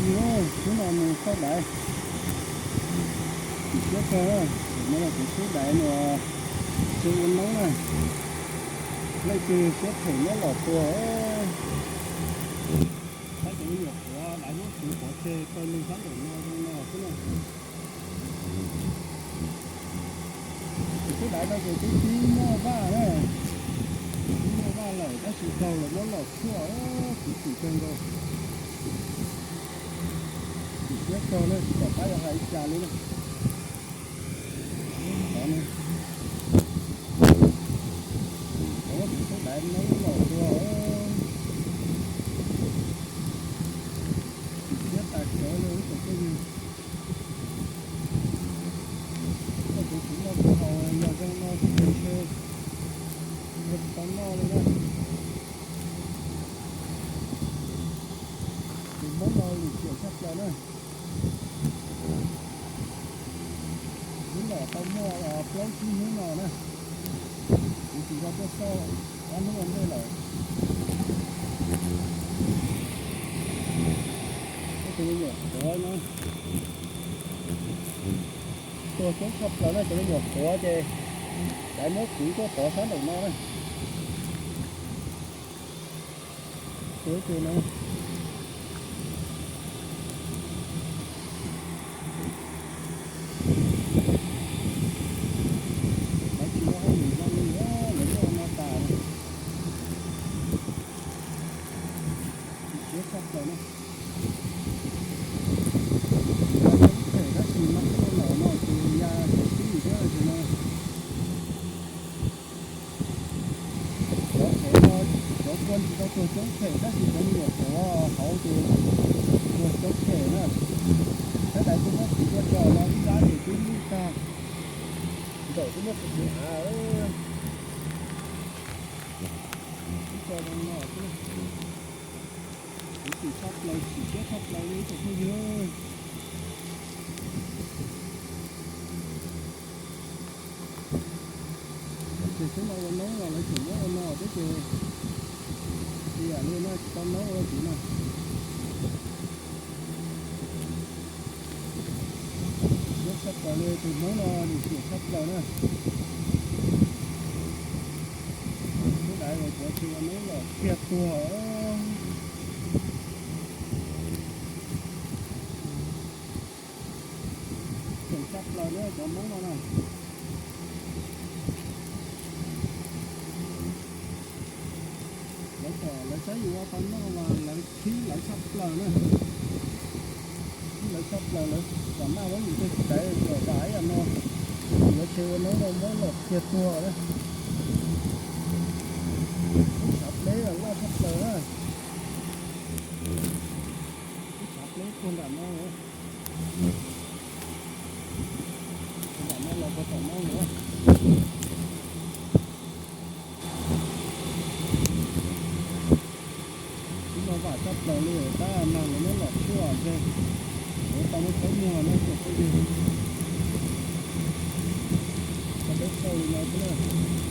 Ib hnub no mus xauj daiv, chim siab kawg na. Tam sim no kuv xauj daiv no, tsis ua noob na. Leej twg siab phem muab los tua. Tab cov me nyuam quav daiv muab txwv pov tseg taw nws sab nraum no zoo no xwb na. Kuv xauj daiv no ces twb tib muaj vaj na, tib muaj vaj lawm tab sis raug lawv muab los tshuaj, kuv chim kawg nkaus. Chim siab kawg na, tsis pom qab yuav hais li cas li na. Kuv xauj daiv noob los tua, chim siab tas kev li ib tsoom phooj ywg. Koj tseem tsis noj tsis haus yog zoo no xwb ces ntshe yuav tsis tau noj li na. Tus Hmoob no lim hiam tshaj plaws na. Hnub no tau muaj plaub tsib hnub no na, kuv tsis nco tuaj xauj ob hnub ua ntej lawm. Tus me nyuam quav no tuag coob tshaj plaws na, cov me nyuam quav ces daiv muab txwv tuaj pov sab nraum no na. Tuag ib tug no. Lawv tsis muaj hauj lwm zoo li, lawv muab ua no tas. Chim siab tshaj plaws na. Coob phem tab sis mas tuaj los no ces ya ces twb lim thiab no. Cov quav no, cov quav tsis tau tuag coob phem tab sis cov me nyuam quav hauv ces tuag coob phem na. Saib daiv twb muab txwv tuaj tso no ib lab ces twb lwj tag. Nraum twb muab txwv txwv av. Ib co zoo no xwb. Kuv chim tshaj plaws, chim siab tshaj plaws li ib tsoom phooj ywg. Ces xub no ua noob los lawv tseem muab ua no thiab ces tiam li no tsis tau noob ua kuv na. Siab tshaj plaws li, tus Hmoob no lim hiam tshaj plaws na. Xub daiv uas kuv tsis ua noob los kiag tuag. Tseem tshaj plaws na cov Hmoob no na. Lawv pom lawv saib yus ua tau noj mas lawv khib lawv tshaj plaws na. Khib lawv tshaj plaws, lawv xam maj muab yus tej daiv kom vam ib yam no, yuav tseg ua noob no muab los kiag tuag na. Lub tshav pleb loj tshaj plaws na. Lub tshav pleb puag nram no, puag nram no los puag tom no lawm. Xub no vam tshaj plaws li, tab mas lawv muab los tshuaj ntshe lawv tau muab tshuab muag no tsoom phooj ywg. Cov peb xauj li no xwb na.